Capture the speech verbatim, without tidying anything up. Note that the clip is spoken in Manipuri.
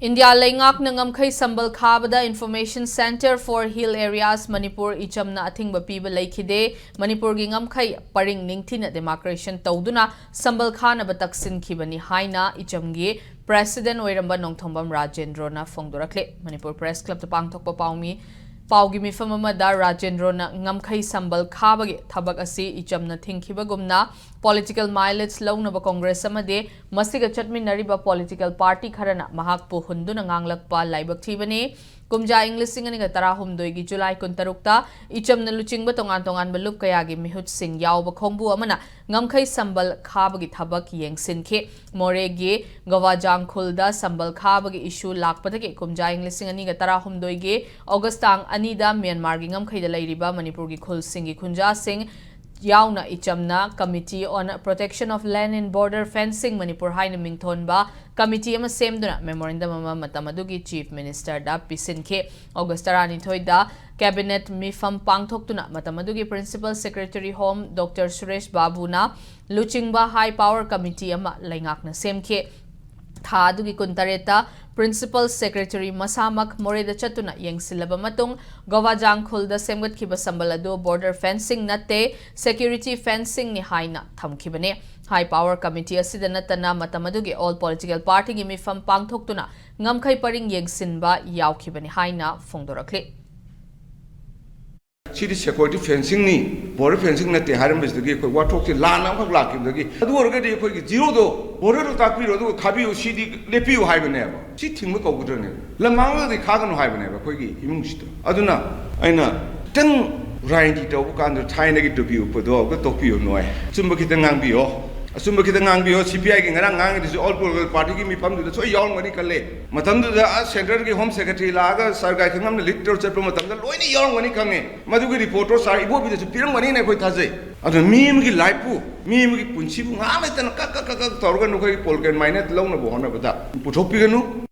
ꯏꯟꯗꯤꯌꯥ ꯂꯩꯉꯥꯛꯅ ꯉꯝꯈꯩ ꯁꯝꯕꯜ ꯈꯥꯕꯗ Information Centre for Hill Areas Manipur ꯏꯆꯝꯅ ꯑꯊꯤꯡꯕ ꯄꯤꯕ ꯂꯩꯈꯤꯗꯦ꯫ ꯃꯅꯤꯄꯨꯔꯒꯤ ꯉꯝꯈꯩ ꯄꯔꯤꯡ ꯅꯤꯡꯊꯤꯅ demarcation ꯇꯧꯗꯨꯅ ꯁꯝꯕꯜ ꯈꯥꯅꯕ ꯇꯛꯁꯤꯟꯈꯤꯕꯅꯤ ꯍꯥꯏꯅ ꯏꯆꯝꯒꯤ president ꯑꯣꯏꯔꯝꯕ ꯅꯣꯡꯊꯣꯝꯕꯝ ꯔꯥꯖꯦꯟꯗ꯭ꯔꯣꯅ ꯐꯣꯡꯗꯣꯔꯛꯂꯦ꯫ ꯃꯅꯤꯄꯨꯔ Press Clubꯇ ꯄꯥꯡꯊꯣꯛꯄ ꯄꯥꯎꯃꯤ ꯄꯥꯎꯒꯤ ꯃꯤꯐꯝ ꯑꯃꯗ ꯔꯥꯖꯦꯟꯗ꯭ꯔꯣꯅ ꯉꯝꯈꯩ ꯁꯝꯕꯜ ꯈꯥꯕꯒꯤ ꯊꯕꯛ ꯑꯁꯤ ꯏꯆꯝꯅ ꯊꯤꯡꯈꯤꯕꯒꯨꯝꯅ political mileage ꯂꯧꯅꯕ ꯀꯣꯡꯒ꯭ꯔꯦꯁ ꯑꯃꯗꯤ ꯃꯁꯤꯒ ꯆꯠꯃꯤꯟꯅꯔꯤꯕ political party ꯈꯔꯅ ꯃꯍꯥꯛꯄꯨ ꯍꯨꯟꯗꯨꯅ ꯉꯥꯡꯂꯛꯄ ꯂꯥꯏꯕꯛ ꯊꯤꯕꯅꯤ꯫ ꯀꯨꯝꯖꯥ ꯏꯪ ꯂꯤꯁꯤꯡ ꯑꯅꯤꯒ ꯇꯔꯥꯍꯨꯝꯗꯣꯏꯒꯤ ꯖꯨꯂꯥꯏ ꯀꯨꯟꯇꯔꯨꯛꯇ ꯏꯆꯝꯅ ꯂꯨꯆꯤꯡꯕ ꯇꯣꯉꯥꯟ ꯇꯣꯉꯥꯟꯕ ꯂꯨꯞ ꯀꯌꯥꯒꯤ ꯃꯤꯍꯨꯠꯁꯤꯡ ꯌꯥꯎꯕ ꯈꯣꯡꯕꯨ ꯑꯃꯅ ꯉꯝꯈꯩ ꯁꯝꯕꯜ ꯈꯥꯕꯒꯤ ꯊꯕꯛ ꯌꯦꯡꯁꯤꯟꯈꯤ꯫ ꯃꯣꯔꯦꯒꯤ ꯒꯣꯋꯥꯖꯥꯡ ꯈꯨꯜꯗ ꯁꯝꯕꯜ ꯈꯥꯕꯒꯤ issue ꯂꯥꯛꯄꯗꯒꯤ ꯀꯨꯝꯖꯥ ꯏꯪ ꯂꯤꯁꯤꯡ ꯑꯅꯤꯒ ꯇꯔꯥꯍꯨꯝꯗꯣꯏꯒꯤ August ꯇꯥꯡ ꯑꯅꯤꯗ ꯃ꯭ꯌꯥꯟꯃꯥꯔꯒꯤ ꯉꯝꯈꯩꯗ ꯂꯩꯔꯤꯕ ꯃꯅꯤꯄꯨꯔꯒꯤ ꯈꯨꯜꯁꯤꯡꯒꯤ ꯈꯨꯟꯖꯥꯁꯤꯡ ꯌꯥꯎꯅ ꯏꯆꯝꯅ Committee on Protection of Land and Border Fencing Manipur ꯍꯥꯏꯅ ꯃꯤꯡꯊꯣꯟꯕ committee ꯑꯃ ꯁꯦꯝꯗꯨꯅ memorandum ꯑꯃ ꯃꯇꯝ ꯑꯗꯨꯒꯤ Chief Ministerꯗ ꯄꯤꯁꯤꯟꯈꯤ꯫ August ꯇꯔꯥꯅꯤꯊꯣꯏꯗ cabinet ꯃꯤꯐꯝ ꯄꯥꯡꯊꯣꯛꯇꯨꯅ ꯃꯇꯝ ꯑꯗꯨꯒꯤ Principal Secretary Home Doctor Suresh ꯕꯥꯕꯨꯅ ꯂꯨꯆꯤꯡꯕ High Power Committee ꯑꯃ ꯂꯩꯉꯥꯛꯅ ꯁꯦꯝꯈꯤ꯫ ꯊꯥ ꯑꯗꯨꯒꯤ ꯀꯨꯟꯇꯔꯦꯠꯇ Principal Secretary ꯃꯁꯥꯃꯛ ꯃꯣꯔꯦꯗ ꯆꯠꯇꯨꯅ ꯌꯦꯡꯁꯤꯜꯂꯕ ꯃꯇꯨꯡ, ꯒꯣꯋꯥꯖꯥꯡ ꯈꯨꯜꯗ ꯁꯦꯝꯒꯠꯈꯤꯕ ꯁꯝꯕꯜ ꯑꯗꯨ border fencing ꯅꯠꯇꯦ, security fencingꯅꯤ ꯍꯥꯏꯅ ꯊꯝꯈꯤꯕꯅꯤ꯫ High Power Committee ꯑꯁꯤꯗ ꯅꯠꯇꯅ ꯃꯇꯝ ꯑꯗꯨꯒꯤ all political partyꯒꯤ ꯃꯤꯐꯝ ꯄꯥꯡꯊꯣꯛꯇꯨꯅ ꯉꯝꯈꯩ ꯄꯔꯤꯡ ꯌꯦꯡꯁꯤꯟꯕ ꯌꯥꯎꯈꯤꯕꯅꯤ ꯍꯥꯏꯅ ꯐꯣꯡꯗꯣꯔꯛꯂꯤ꯫ ꯁꯤꯗꯤ security fencingꯅꯤ, border fencing ꯅꯠꯇꯦ ꯍꯥꯏꯔꯝꯕꯁꯤꯗꯒꯤ ꯑꯩꯈꯣꯏ ꯋꯥꯊꯣꯛꯁꯦ ꯂꯥꯟꯅ ꯑꯃꯈꯛ ꯂꯥꯛꯈꯤꯕꯗꯒꯤ, ꯑꯗꯨ ꯑꯣꯏꯔꯒꯗꯤ ꯑꯩꯈꯣꯏꯒꯤ zeroꯗꯣ, borderꯗꯣ ꯇꯥꯛꯄꯤꯔꯣ, ꯑꯗꯨꯒ ꯈꯥꯕꯤꯌꯨ, ꯁꯤꯗꯤ ꯂꯦꯞꯄꯤꯌꯨ ꯍꯥꯏꯕꯅꯦꯕ꯫ ꯁꯤ ꯊꯤꯡꯕ ꯀꯧꯒꯗ꯭ꯔꯅꯦ? ꯂꯝꯃꯥꯡꯗꯗꯤ ꯈꯥꯒꯅꯨ ꯍꯥꯏꯕꯅꯦꯕ ꯑꯩꯈꯣꯏꯒꯤ ꯏꯃꯨꯡꯁꯤꯗ꯫ ꯑꯗꯨꯅ ꯑꯩꯅ ꯈꯤꯇꯪ ꯔꯥꯖꯅꯤꯇꯤ ꯇꯧꯕ ꯀꯥꯟꯗ ꯊꯥꯏꯅꯒꯤ ꯇꯨꯄꯤ ꯎꯞꯄꯗꯣ ꯑꯝꯇ ꯇꯣꯛꯄꯤꯌꯨ ꯅꯣꯏ꯫ ꯑꯆꯨꯝꯕ ꯈꯤꯇꯪ ꯉꯥꯡꯕꯤꯌꯣ꯫ ꯑꯆꯨꯝꯕ ꯈꯤꯇꯪ ꯉꯥꯡꯕꯤꯌꯣ꯫ CPIꯒꯤ ꯉꯔꯥꯡ ꯉꯥꯡꯉꯤꯗꯨꯁꯨ all political partyꯒꯤ ꯃꯤꯐꯝꯗꯨꯗ ꯁꯣꯏ ꯌꯥꯎꯔꯝꯒꯅꯤ ꯈꯜꯂꯦ꯫ ꯃꯇꯝꯗꯨꯗ ꯑ centreꯒꯤ Home Secretary ꯂꯥꯛꯑꯒ ꯁꯔ ꯒꯥꯏꯈꯪꯉꯝꯅ lead ꯇꯧꯔ ꯆꯠꯄ ꯃꯇꯝꯗ ꯂꯣꯏꯅ ꯌꯥꯎꯔꯝꯒꯅꯤ ꯈꯪꯉꯦ꯫ ꯃꯗꯨꯒꯤ reportꯇꯣ ꯁꯥꯔ ꯏꯕꯣꯕꯤꯗꯁꯨ ꯄꯤꯔꯝꯒꯅꯤꯅ ꯑꯩꯈꯣꯏ ꯊꯥꯖꯩ꯫ ꯑꯗꯨꯅ ꯃꯤ ꯑꯃꯒꯤ lifeꯄꯨ, ꯃꯤ ꯑꯃꯒꯤ ꯄꯨꯟꯁꯤꯕꯨ ꯉꯥꯏꯍꯥꯛ ꯂꯩꯇꯅ ꯀꯛ ꯀꯛ ꯀꯛ ꯀꯛ ꯇꯧꯔꯒ ꯅꯈꯣꯏꯒꯤ political mileage ꯂꯧꯅꯕ ꯍꯣꯠꯅꯕꯗ ꯄꯨꯊꯣꯛꯄꯤꯒꯅꯨ꯫